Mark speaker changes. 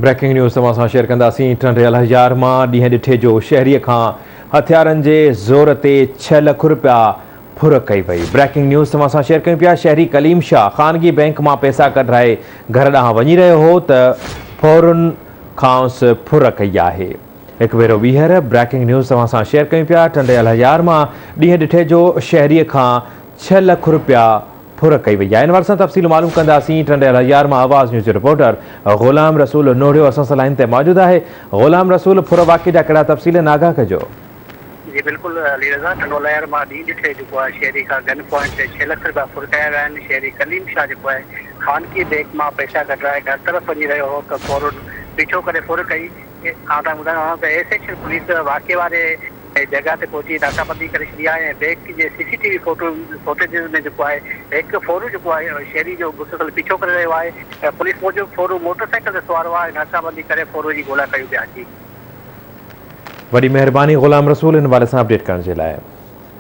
Speaker 1: Breaking news توهان سان share ڪنداسين ٽنڊي الهيار مان ڏينهن ڏٺي جو شهري کان هٿيارن جي زور تي ڇهه لک رپيا ڦر ڪئي وئي بريڪنگ نيوز توهان سان شيئر ڪيون پيا شهري ڪليم شاهه خانگي بئنڪ مان پئسا ڪڍرائي گهر ڏانهن وڃي رهيو هو ته ڦورن کانئس ڦر ڪئي آهي هڪ ڀيرو ٻيهر بريڪنگ نيوز توهان سان شيئر ڪيون پيا ٽنڊي الهيار مان ڏينهن ڏٺي جو شهري کان ڇهه لک رپيا ڦر ڪئي وئي آهي ان حوالي سان تفصيل معلوم ڪنداسين ٽنڊي الهيار مان آواز نيوز جو رپورٽر غلام رسول نوڙيو اسان سان لائين تي موجود آهي غلام رسول ڦر واقعي جا ڪهڙا تفصيل آهن آگاهه ڪجو.
Speaker 2: جي بلڪل علي رضا ٽنڊو الهيار مان ڏينهن ڏٺي جيڪو آهي شهري کان گن پوائنٽ تي ڇهه لک رپيا ڦر ڪيا ويا آهن شهري ڪليم شاهه جيڪو آهي خانگي بينڪ مان پئسا ڪڍرائي گهر طرف وڃي رهيو هو ته ڦورن پيڇو ڪري ڦر ڪئي آئون توهان کي ٻڌائڻ چاهيان ٿو ته اي سيڪشن پوليس واقعي واري جڳهه تي پهچي ناڪابندي ڪري ڇڏي آهي ۽ بينڪ جي سي سي ٽي وي فوٽو فوٽيجز ۾ جيڪو آهي هڪ ڦورو جيڪو آهي شهري جو مسلسل پيڇو ڪري رهيو آهي ۽ پوليس موجب ڦورو موٽر سائيڪل تي سوار هئا ۽ ناڪابندي ڪري ڦورو جي ڳولا ڪيون پيا اچي.
Speaker 1: وڏي مهرباني غلام رسول ان حوالي سان اپڊيٽ ڪرڻ جي لاء.